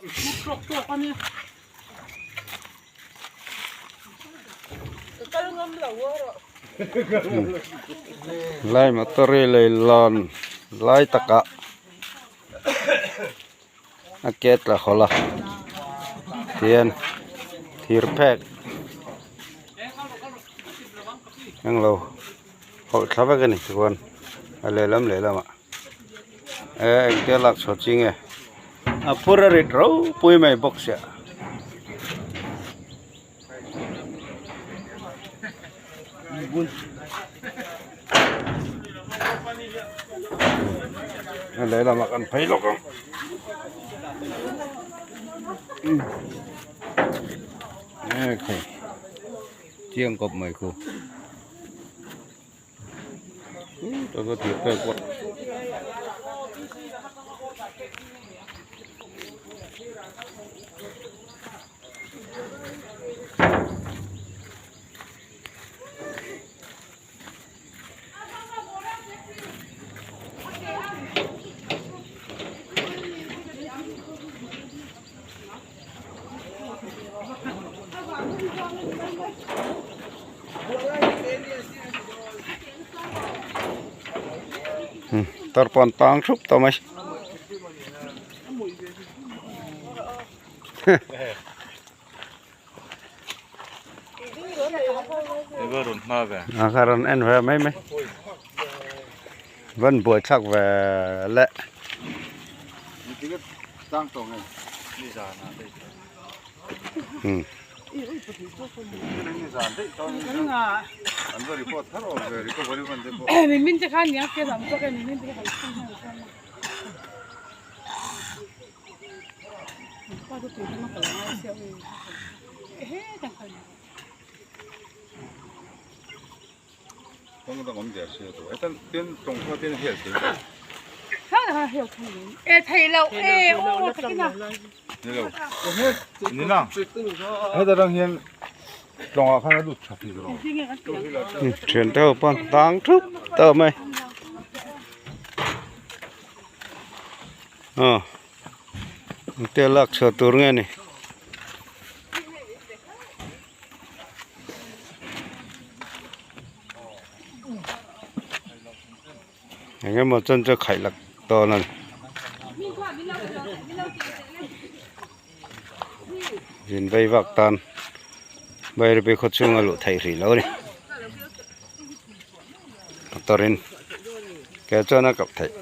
Lai motor hi leilawn lai takah a ke tla hawlh a tihian thir phek englo hawlh thla vek a ni tichuan a lehlam lehlamah eh engtia lak chhuah chi nge a phur a rit ropui mai bawk sia. A lehlamah kan phei lawk ang ekhai chiang kawp mai khu. Tarpawn tang thup tawh mai. A kha rawn en ve mai mai. Van buai thlak ve le. Thian te ho pawn tang thup tawh mai aw engtia lak chhuah tur nge ni. Eng emaw chuan chu khaih lak dawn a ni. Zin vei vak tan Bairabi khaw chhunga luh theih hrih lo a ni. Motor in ke chuan a kap theih.